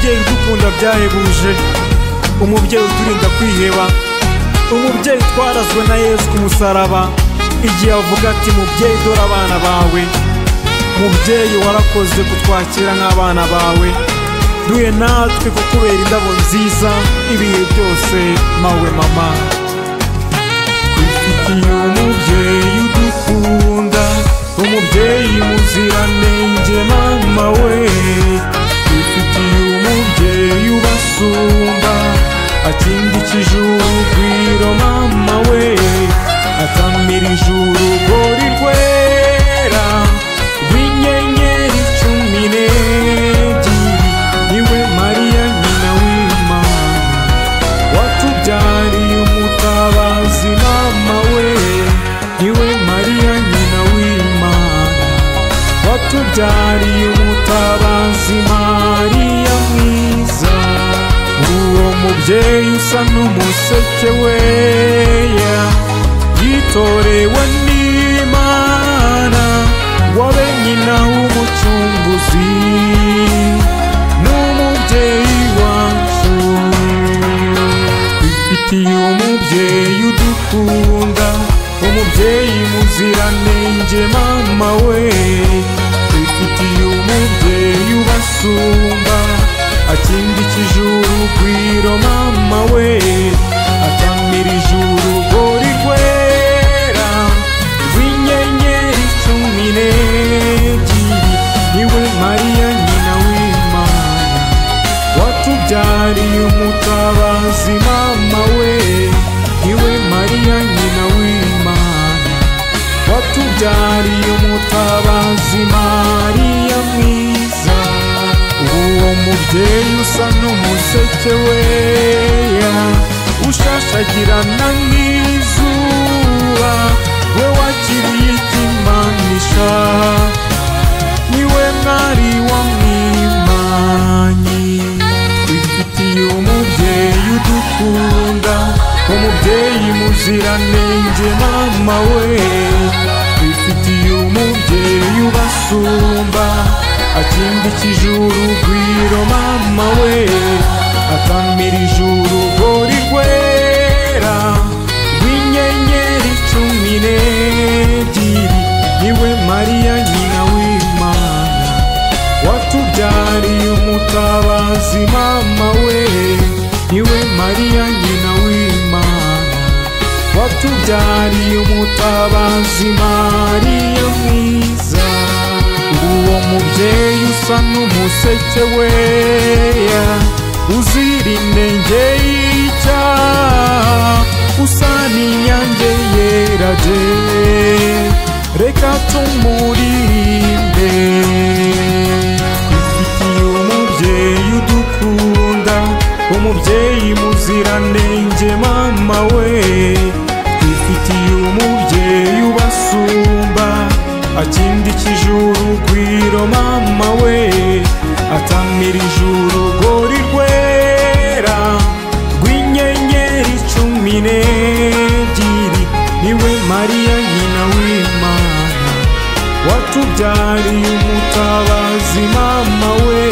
Umubyeyi udukunda byahebuje, umubyeyi uturinda kwiheba, umubyeyi twarazwe na Yesu ku musaraba igihe avuga ati mubyeyi dore abana bawe. Mubyeyi warakoze kutwakira nk'abana bawe, duhe natwe kukubera indabo nziza ibihe byose mawe mama. Twifitiye umubyeyi udukunda, umubyeyi muziranenge mama we. Twifitiye umubyeyi ubasumba, akindikije urugwiro mama we, atamirije urugori rwera rw'inyenyeri 12. Niwe Mariya nyina w'Imana, watubyariye umutabazi mama we. Niwe Mariya nyina w'Imana, watubyariye umutabazi Mariya mwiza. Uwo mubyeyi usa n'umuseke weya, yitorewe n'Imana, wabe nyina w'umucunguzi n'umubyeyi wacu. Twifitiye umubyeyi udukunda, umubyeyi muziranenge mama we. Twifitiye umubyeyi ubasumba, akindikije urugwiro mama we, atamirije urugori rwera rw'inyenyeri 12. Niwe Mariya nyina w'Imana, watubyariye umutabazi mama we. Niwe Mariya nyina w'Imana, watubyariye umutabazi Mariya mwiza. Uwo mubyeyi usa n'umuseke weya, ushashagirana nk'izuba, we wakiriye ikimanisha, niwe mwari wa mwimanyi. Twifitiye umubyeyi udukunda, umubyeyi muziranenge mama we. Twifitiye umubyeyi ubasumba, akindikije urugwiro mama we, atamirije urugori rwera rw'inyenyeri 12. Niwe Mariya nyina w'Imana, watubyariye umutabazi mama we. Niwe Mariya nyina w'Imana, watubyariye umutabazi Mariya mwiza. Uwo mubyeyi usa n'umuseke weya, uzira inenge y'icyaha, usa n'inyange yera de, reka tumuririmbe. Twifitiye umubyeyi udukunda, umubyeyi muziranenge mama we. Twifitiye umubyeyi ubasumba, akindikije urugwiro mama we, atamirije urugori rwera rw'inyenyeri 12. Niwe Mariya nyina w'Imana, watubyariye umutabazi mama we.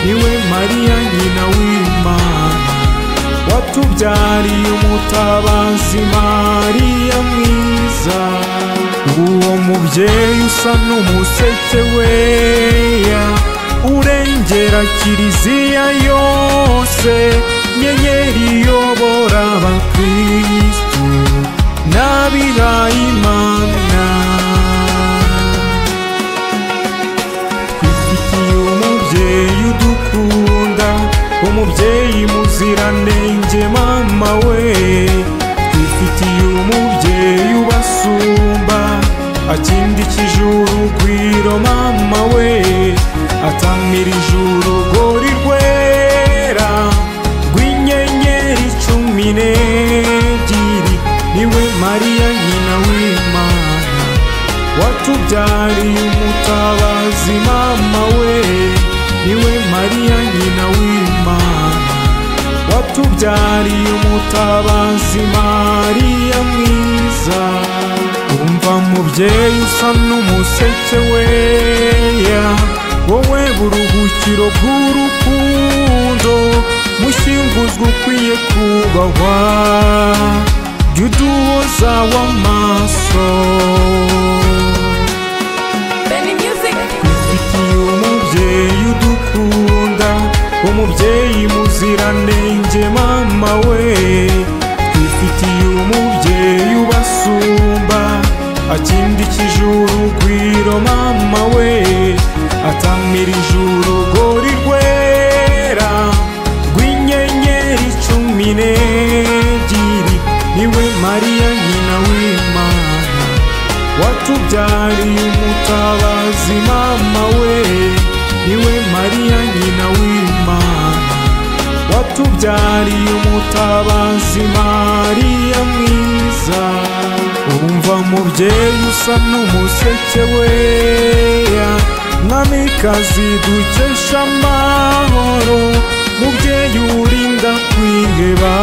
Niwe Mariya nyina w'Imana, watubyariye umutabazi Mariya mwiza. Uwo mubyeyi usa n'umuseke weya, urengera kiliziya yose, nyenyeri iyobora abakristu n'abihayimana. Twifitiye umubyeyi udukunda, umubyeyi muziranenge mama we. Twifitiye umubyeyi ubasumba, akindikije urugwiro mama we, atamirije urugori rwera rw'inyenyeri 12. Niwe Mariya nyina w'Imana, watubyariye umutabazi mama we. Niwe Mariya nyina w'Imana, watubyariye umutabazi Mariya mwiza. Umva mubyeyi usa n'umuseke weya, wowe buruhukiro bw'urukundo. gakondo, mushyinguzwa ukwiye kubahwa, jya uduhoza w'amaso. Twifitiye umubyeyi udukunda, umubyeyi muziranenge mama we. Twifitiye umubyeyi ubasumba, akindikije urugwiro mama we, atamirije urugori rwera rw'inyenyeri 12. Niwe Mariya nyina w'Imana, watubyariye umutabazi mama we. Niwe Mariya nyina w'Imana, watubyariye umutabazi Mariya mwiza. Umva mubyeyi usa n'umuseke weya, mwamikazi dukesha amahoro, mubyeyi urinda kwiheba,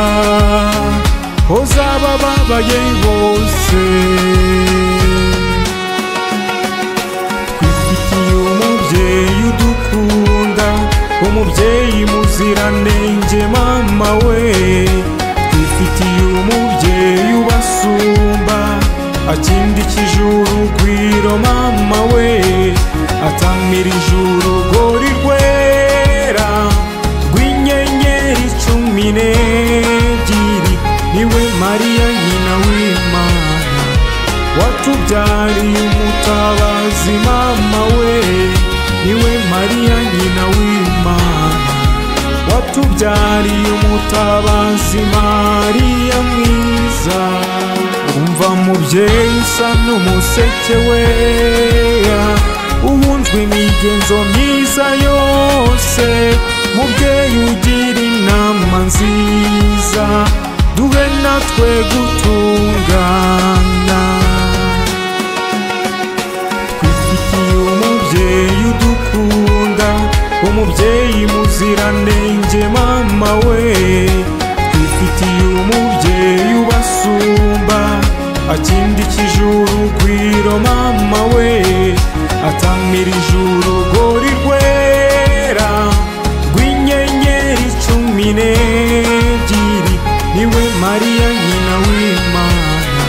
hoza abababaye bose. Twifitiye umubyeyi udukunda, umubyeyi muziranenge mama we. Twifitiye umubyeyi ubasumba, akindikije urugwiro mama we, atamirije urugori rwera rw'inyenyeri 12. Niwe Mariya nyina w'Imana, watubyariye umutabazi mama we. Niwe Mariya nyina w'Imana, watubyariye umutabazi Mariya mwiza. Umva mubyeyi usa n'umuseke weya, uhunzwe imigenzo myiza yose, mubyeyi ugira inama nziza, duhe natwe gutungana. Twifitiye umubyeyi udukunda, umubyeyi muziranenge mama we. Twifitiye umubyeyi ubasumba, akindikije urugwiro mama we, atamirije urugori rwera rw'inyenyeri 12. Niwe Mariya nyina w'Imana,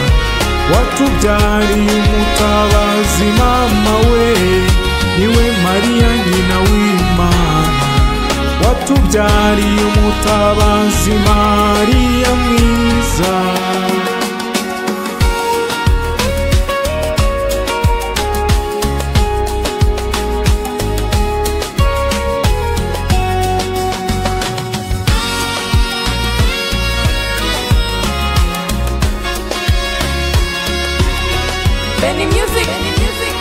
watubyariye umutabazi mama we. Niwe Mariya nyina w'Imana, watubyariye umutabazi Mariya mwiza. Benny Music. Benny Music.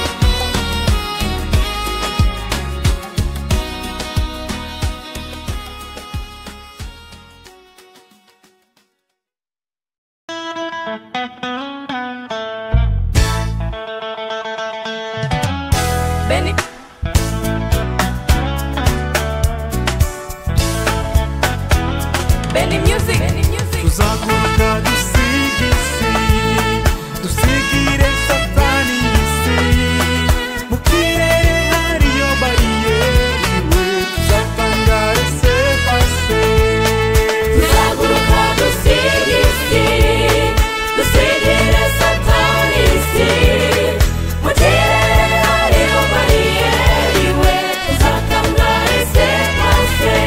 Benny. Benny Music. Benny Music. Tuzaguruka dusiga isi, dusigire Satani isi, mu kirere hariyo bariyeri we, tuzatanga laissez-passer. Tuzaguruka dusiga isi, dusigire Satani isi, mu kirere hariyo bariyeri we, tuzatanga laissez-passer.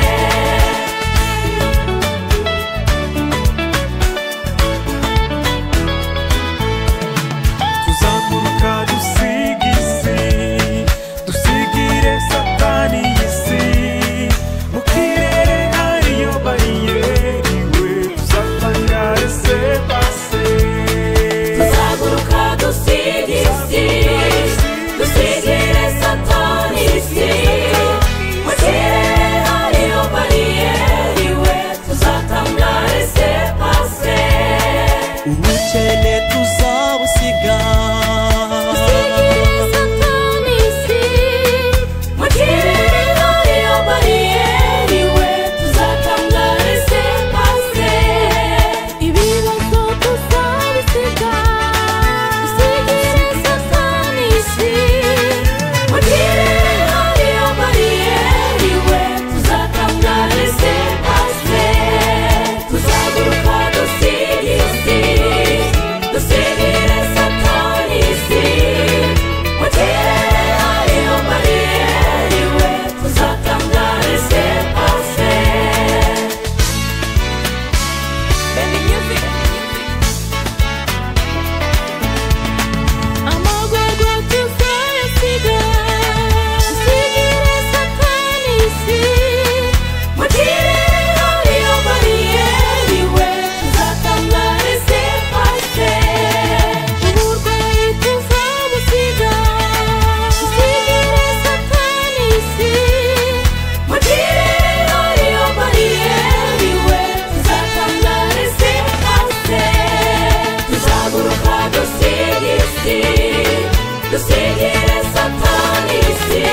Dusigire Satani isi,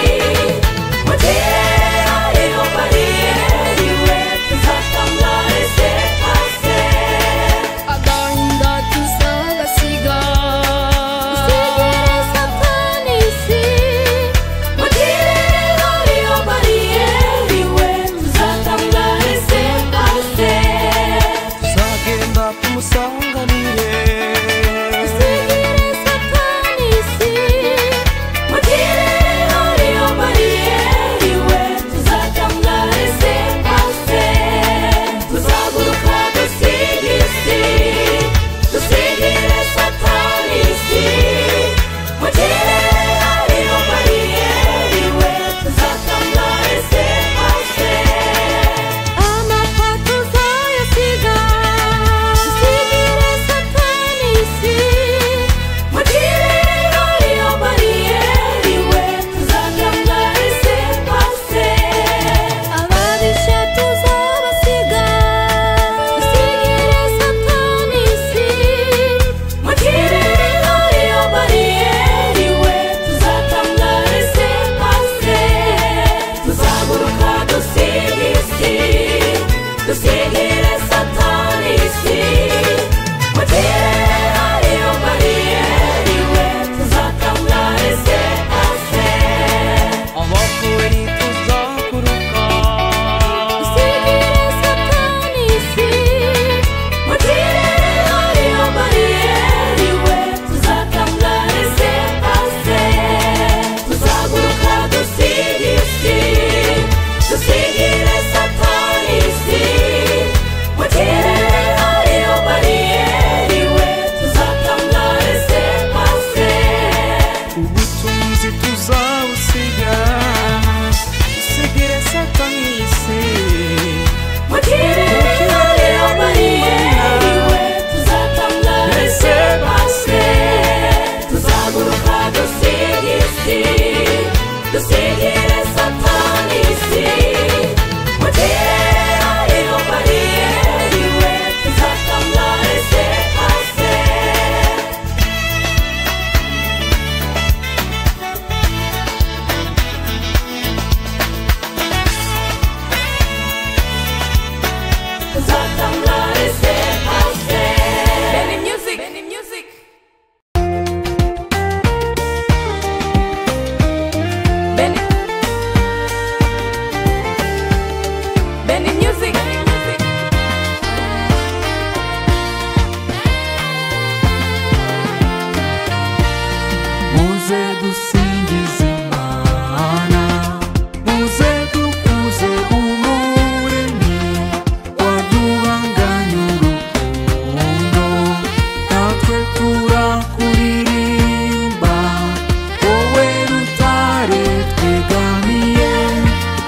mu kirere hariho bariyeri iwe, tuzatanga laissez-passer. Agahinda tuzagasiga. Dusigire Satani isi, mu kirere hariho bariyeri iwe, tuzatanga laissez-passer. Tuzagenda tumusanganire. Dusigire Satani isi, mu kirere hariho bariyeri iwe, tuzatanga laissez-passer. Tuzaguruka dusige isi, dusigire Satani isi, mu kirere hariho bariyeri iwe, tuzatanga laissez-passer. Amapfa tuzayasiga. Dusigire Satani isi, mu kirere hariho bariyeri iwe, tuzatanga laissez-passer. Ababisha tuzabasiga. Dusigire Satani isi, mu kirere hariho bariyeri iwe, tuzatanga laissez-passer. Tuzaguruka dusige isi, dusigire Satani isi, mu kirere hariho bariyeri iwe, tuzatanga laissez-passer. Abapfuye ntituzaguruka. Dusigire Satani isi, mu kirere hariho bariyeri iwe, tuzatanga laissez-passer. Tuzaguruka dusige isi, dusigire Satani isi, mu kirere hariho bariyeri iwe, tuzatanga laissez-passer. Ubutunzi tuzabusiga, dusigire Satani isi. Mu kirere hariho bariyeri iwe, tuzatanga laissez-passer. Tuzaguruka dusige isi, dusigire Satani isi, mu kirere hariho bariyeri iwe, tuzatanga laissez-passer. Tuzatanga laissez-passer. Benny Music. Benny Music. Benny. Benny Music. Muze dusingize Imana, muze dukuze Umuremyi waduhanganye urukundo, natwe turakuririmba, wowe rutare twegamiye,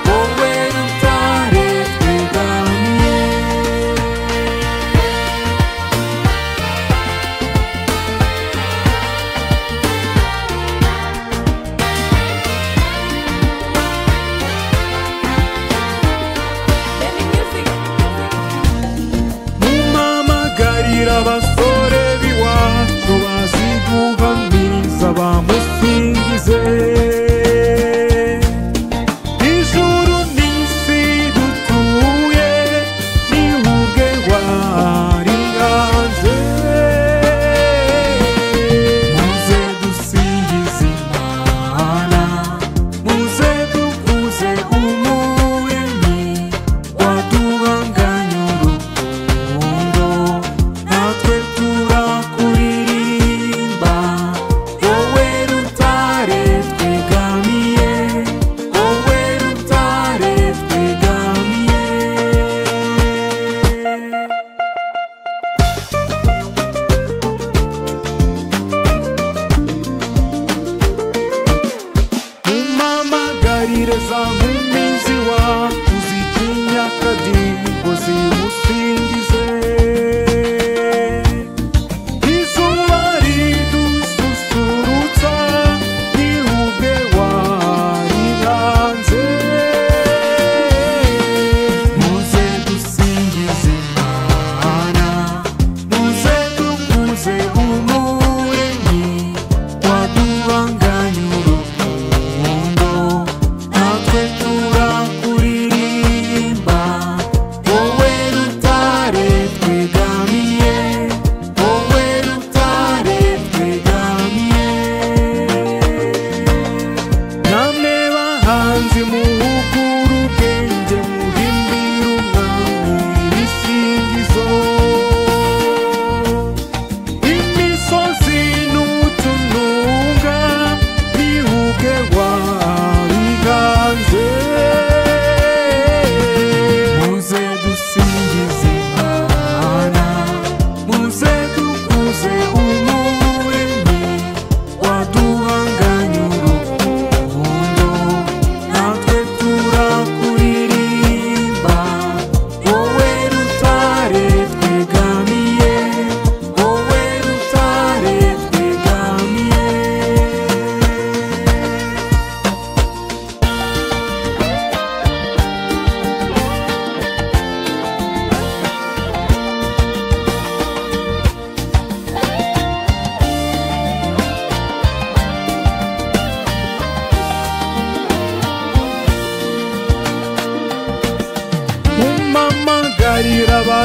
wowe rutare twegamiye. Benny Music. Mumamagarira abasore b'iwacu bazi guhamiriza bamusingize. Ijuru n'isi dutuye ni ubwe warihanze. Muze dusingize Imana, muze dukuze Umuremyi waduhanganye urukundo, natwe turakuririmba, wowe rutare twegamiye, wowe rutare twegamiye. Mumamagarire za nkumi z'iwacu zitinya akadiho zimusingize. Izuba ridususurutsa ni ubwe warihanze. Muze dusingize Imana, muze dukuze Umuremyi waduhanganye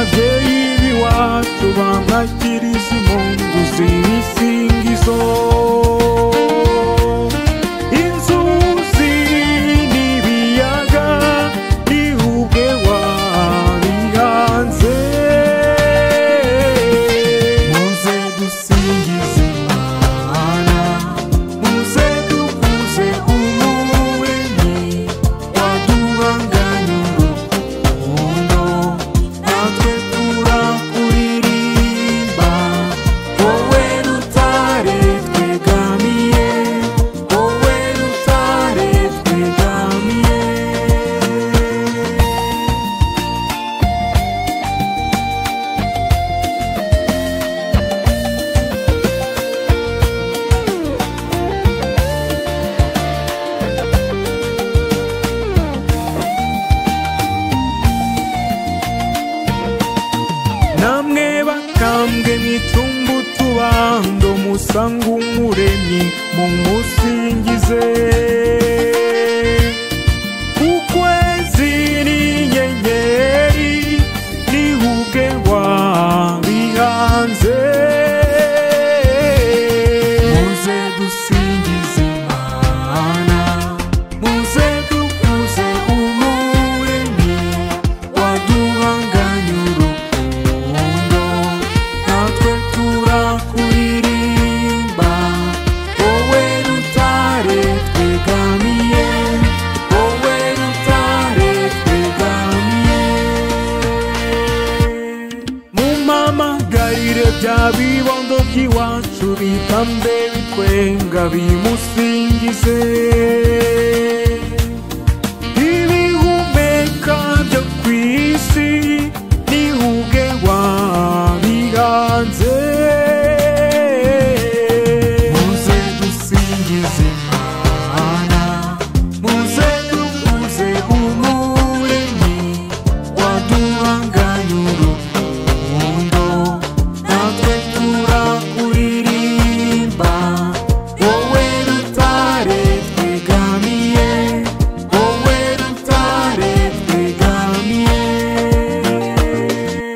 Ababyeyi b'iwacu bamwakiriza impundu z'ibisingizo. Inzuzi n'ibiyaga ni ubwe wabihanze. Muze dusingize Imana, muze dukuze Umuremyi waduhanganye urukundo, natwe turakuririmba, wowe rutare twegamiye, wowe rutare twegamiye. Namwe bakambwe mwicumba utubando, musanga Umuremyi mumusingize. Ukwezi n'inyenyeri ni ubwe wabihanze. Muze dusingize Imana, muze dukuze Umuremyi waduhanganye urukundo, natwe turakuririmba, wowe rutare twegamiye, wowe rutare twegamiye. Mumamagarire bya bibondo by'iwacu bitambe bitwenga bimusingize. Ibihumeka byo ku isi ni ubwe wabihanze. Muze dusingize Imana, muze dukuze Umuremyi waduhanganye urukundo, natwe turakuririmba, wowe rutare twegamiye, wowe rutare twegamiye.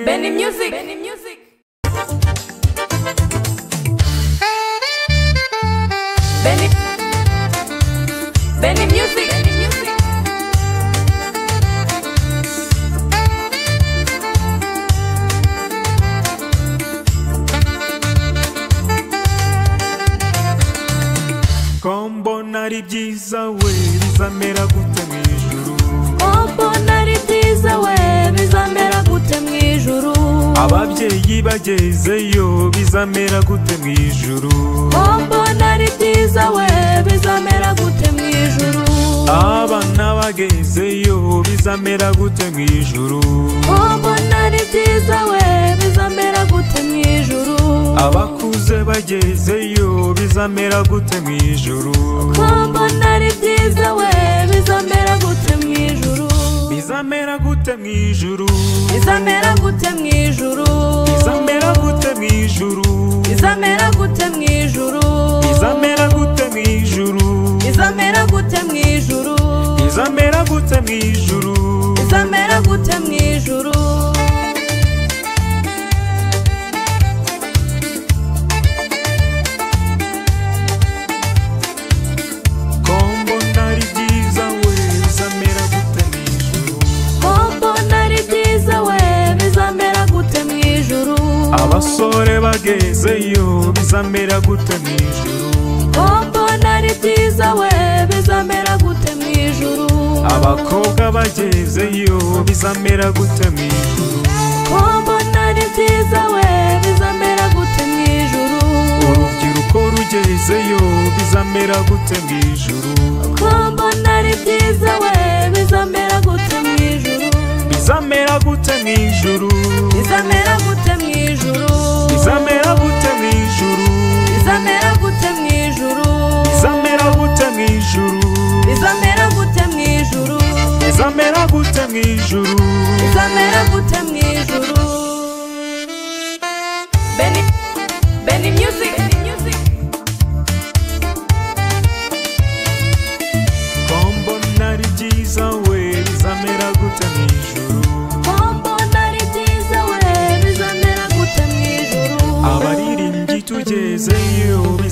Benny Music. Benny Music. Benny Benny Music. Benny Music. Ko mbona ari byiza we, bizamera gute mu ijuru? Ko mbona ari byiza we, bizamera gute mu ijuru? Ababyeyi bagezeyo bizamera gute mu ijuru? Ko mbona ari byiza we, bizamera gute mu ijuru? Abana bagezeyo bizamera gute mu ijuru? Ko mbona ari byiza we, bizamera gute mu ijuru? Abakuze bagezeyo bizamera gute mu ijuru? Ko mbona ari byiza we, bizamera gute mu ijuru? Bizamera gute mu ijuru? Bizamera gute mu ijuru? Bizamera gute mu ijuru? Bizamera gute mu ijuru? Bizamera gute mu ijuru? Bizamera gute mu ijuru? Bizamera gute mu ijuru? Bizamera gute mu ijuru? Ko mbona ari byiza we, bizamera gute mu ijuru? Ko mbona ari byiza we, bizamera gute mu ijuru? Abasore bagezeyo bizamera gute mu ijuru? Ko mbona ari byiza we, bizamera gute mu ijuru? Abakobwa bagezeyo bizamera gute mu ijuru? Ko mbona ari byiza we, bizamera gute mu ijuru? Urubyiruko rugezeyo bizamera gute mu ijuru? Ko mbona ari byiza we, bizamera gute mu ijuru? Bizamera gute mu ijuru? Bizamera gute mu ijuru? Bizamera gute mu ijuru? Bizamera gute mu ijuru? Bizamera gute mu ijuru? Bizamera gute mu ijuru? Bizamera gute mu ijuru? Bizamera gute mu ijuru? Benny Benny Music. Benny Music. Ko mbona ari byiza we, bizamera gute mu ijuru? Ko mbona ari byiza we,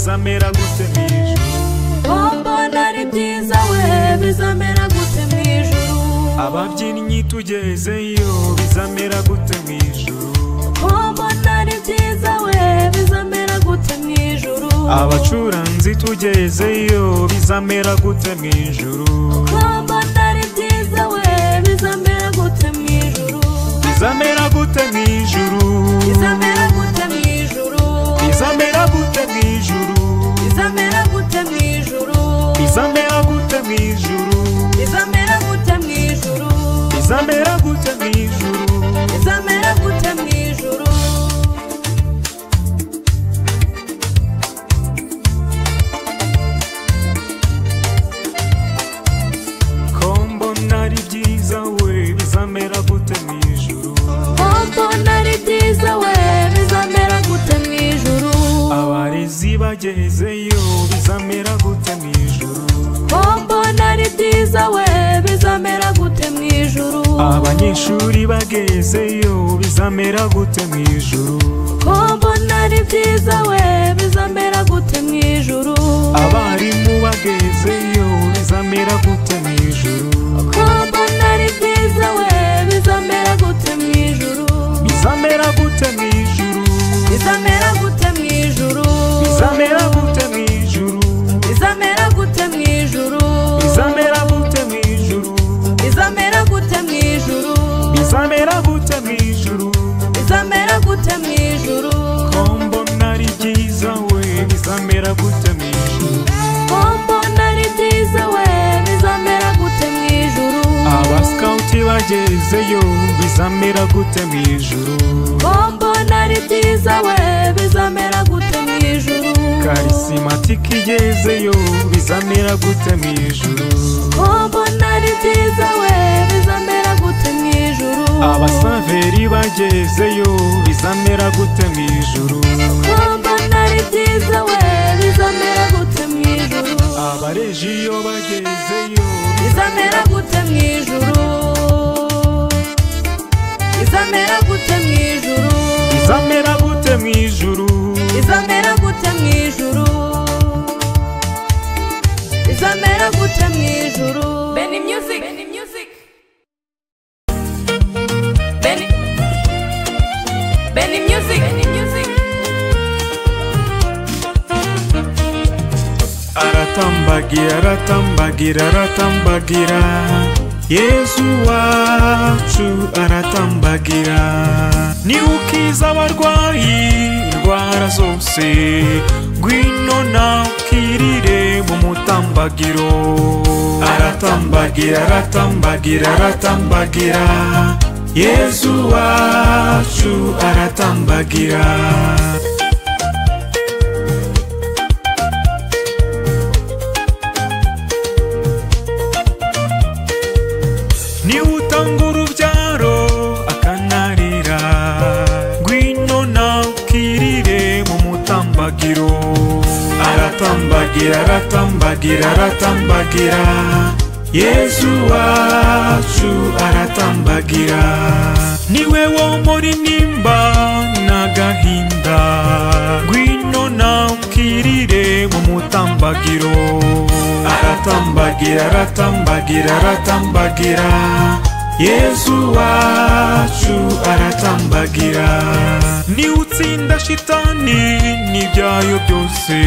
bizamera gute mu ijuru? Ko mbona ari byiza we, bizamera gute mu ijuru? Ababyinnyi tugezeyo, bizamera gute mu ijuru? Ko mbona ari byiza we, bizamera gute mu ijuru? Abacuranzi tugezeyo, bizamera gute mu ijuru? Ko mbona ari byiza we, bizamera gute mu ijuru? Bizamera gute mu ijuru? Bizamera gute mu ijuru? Bizamera gute mu ijuru? Bizamera gute mu ijuru? Bizamera gute mu ijuru? Bizamera gute mu ijuru? Bizamera gute mu ijuru? Bizamera gute mu ijuru? Ko mbona ari byiza we, bizamera gute mu ijuru? Ko mbona ari byiza we, bizamera gute mu ijuru? Abarezi bagezeyo, bizamera gute mu ijuru? Ko mbona ari byiza we, bizamera gute mu ijuru? Abanyeshuri bagezeyo, bizamera gute mu ijuru? Ko mbona ari byiza we, bizamera gute mu ijuru? Abarimu bagezeyo, bizamera gute mu ijuru? Ko mbona ari byiza we, bizamera gute mu ijuru? Bizamera gute mu ijuru? Bizamera gute mu ijuru? Bizamera gute mu ijuru? Bizamera gute mu ijuru? Bizamera gute mu ijuru? Bizamera gute mu ijuru? Bizamera gute mu ijuru? Bizamera gute mu ijuru? Ko mbona ari byiza we, bizamera gute mu ijuru? Ko mbona ari byiza we, bizamera gute mu ijuru? Abasikawuti bagezeyo, bizamera gute mu ijuru? Ko mbona ari byiza we, bizamera gute mu ijuru? Karisimatike igezeyo, bizamera gute mu ijuru? Ko mbona ari byiza we, bizamera gute mu ijuru? Abasaveri bagezeyo, bizamera gute mu ijuru? Ko mbona ari byiza we, bizamera gute mu ijuru? Abarejiyo bagezeyo, bizamera gute mu ijuru? Bizamera gute mu ijuru? Bizamera gute mu ijuru? Bizamera gute mu ijuru? Bizamera gute mu ijuru? Benny Music. Benny Music. Benny. Benny Music. Benny Music. Aratambagira, aratambagira, aratambagira, Yezu wacu aratambagira. Ni ukiza abarwayi indwara zose, ngwino nawe ukirire mu mutambagiro. Aratambagira, aratambagira, aratambagira, Yezu wacu aratambagira. Ni utanga urubyaro akanarira, ngwino nawe ukirire mu mutambagiro. Aratambagira, aratambagira, aratambagira, Yezu wacu aratambagira. Niwe wo muri nimba n'agahinda, ngwino nawe ukirire mu mutambagiro. Aratambagira, aratambagira, aratambagira, Yezu wacu aratambagira. Ni utsinda shitani n'ibyayo byose,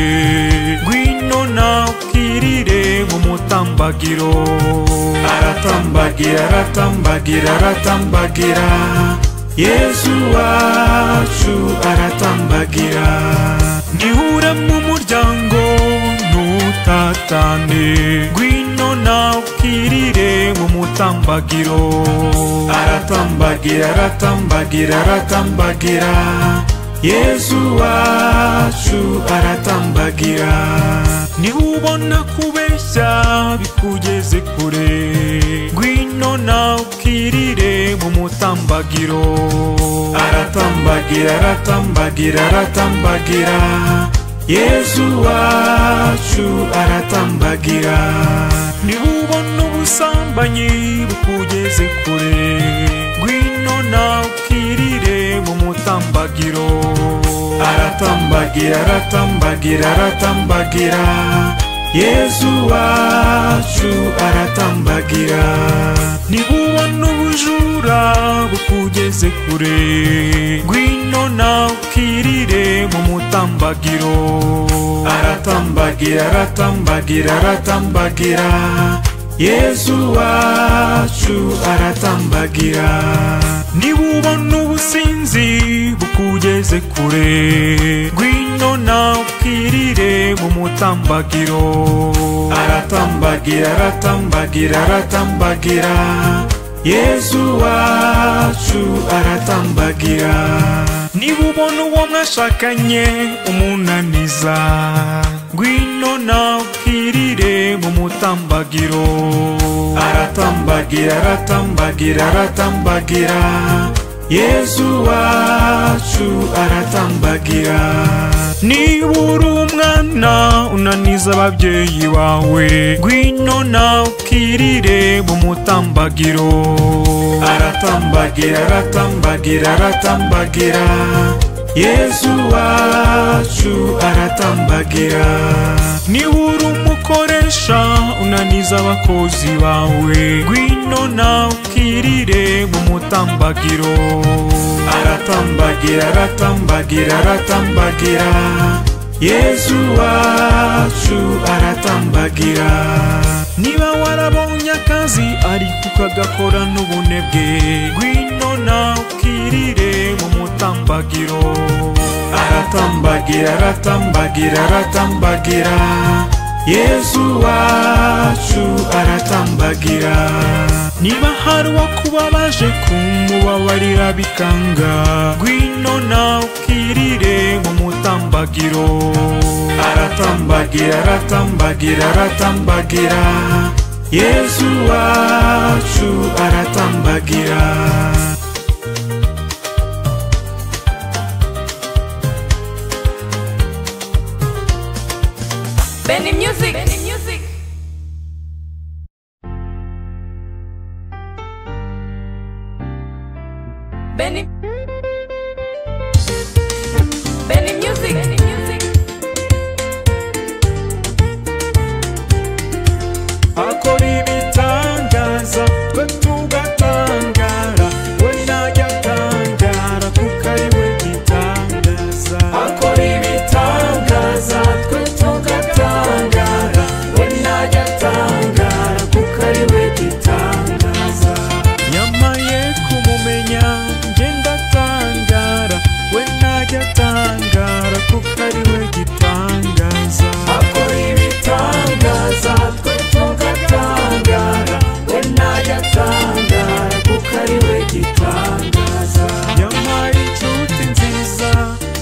ngwino nawe ukirire mu mutambagiro. Aratambagira, aratambagira, aratambagira, Yezu wacu aratambagira. Nihure mu muryango ntutatane, ngwino nawe ukirire mu mutambagiro. Aratambagira, aratambagira, aratambagira, Yezu wacu aratambagira. Niwubona kubeshya bikugeze kure, ngwino nawe ukirire mu mutambagiro. Aratambagira, aratambagira, aratambagira, Yezu wacu aratambagira. Niwubona ubusambanyi bukugeze kure, ngwino nawe ukirire mu mutambagiro. Aratambagira, aratambagira, aratambagira, Yezu wacu aratambagira. Niba ubona ubujura bukugeze kure, ngwino nawe ukirire mu mutambagiro. Aratambagira, aratambagira, aratambagira, Yezu wacu aratambagira. Niba ubona ubusinzi bukugeze kure, ngwino nawe ukirire mu mutambagiro. Aratambagira, aratambagira, aratambagira, Yezu wacu aratambagira. Niba ubona uwo mwashakanye umunaniza, ngwino nawe ukirire mu mutambagiro. Aratambagira, aratambagira, aratambagira, Yezu wacu aratambagira. Niba uri umwana unaniza ababyeyi bawe, ngwino nawe ukirire mu mutambagiro. Aratambagira, aratambagira, aratambagira, Yezu wacu aratambagira. Niba uri umukoresha unaniza abakozi bawe, ngwino nawe ukirire mu mutambagiro. Aratambagira, aratambagira, aratambagira, Yezu wacu aratambagira. Niba warabonye akazi ariko ukagakora n'ubunebwe, ngwino nawe ukirire mu mutambagiro. Aratambagira, aratambagira, aratambagira, Yezu wacu aratambagira. Niba hari uwakubabaje kumubabarira bikanga, ngwino nawe ukirire mu mutambagiro. Aratambagira, aratambagira, aratambagira, Yezu wacu aratambagira. Benny Music. Benny Music. Benny. Benny Music. Benny Music. Akora ibitangaza twe tugatangara, we ntajya atangara kuko ari we gitangaza. Akora ibitangaza twe tugatangara, we ntajya atangara kuko ari we gitangaza. Nyamaye kumumenya njye ndatangara, we ntajya atangara kuko ari we gitangaza. Akora ibitangaza twe tugatangara, we ntajya atangara kuko ari we gitangaza. Yampaye inshuti nziza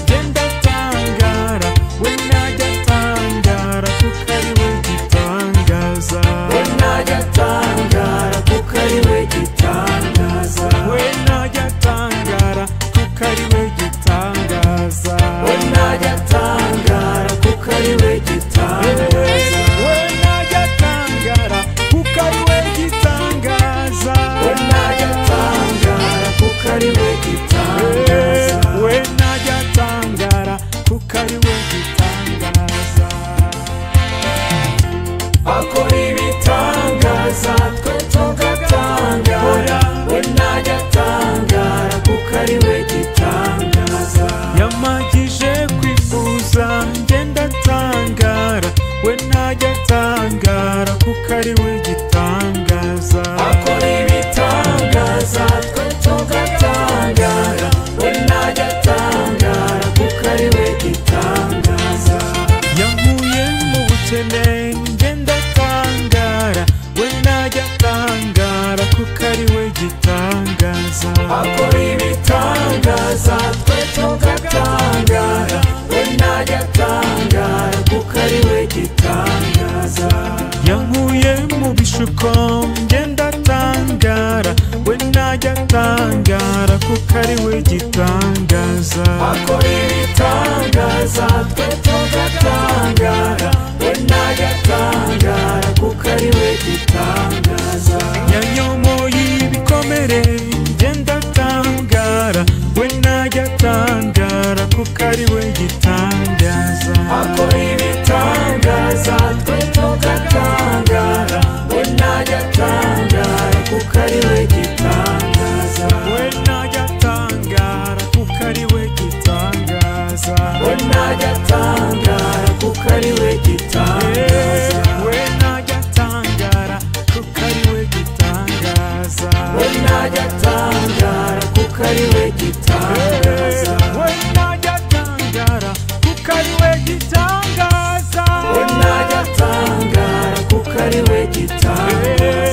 njye ndatangara, we ntajya atangara kuko ari we gitangaza. We ntajya atangara kuko ari we gitangaza. We ntajya atangara kuko ari we gitangaza. We ntajya atangara kuko ari we gitangaza. We ntajya atangara kuko ari we gitangaza. We ntajya atangara kuko ari we gitangaza. We ntajya atangara kuko ari we gitangaza. Akora ibitangaza twe tugatangara, we ntajya atangara kuko ari we gitangaza. Yamagije kwifuza njye ndatangara, we ntajya atangara kuko ari we gitangaza. Akora ibitangaza twe tugatangara, we ntajya atangara kuko ari we gitangaza. Yankuye mu bukene njye ndatangara, we ntajya atangara kuko ari we gitangaza. Akora ibitangaza twe tugatangara, we ntajya atangara kuko ari we gitangaza. Yankuye mu bishuko njye ndatangara, we ntajya atangara kuko ari we gitangaza. Akora ibitangaza twe tugatangara, we ntajya atangara kuko ari we gitangaza. Yanyomoye ibikomere njye ndatangara, we ntajya ari we gitambo.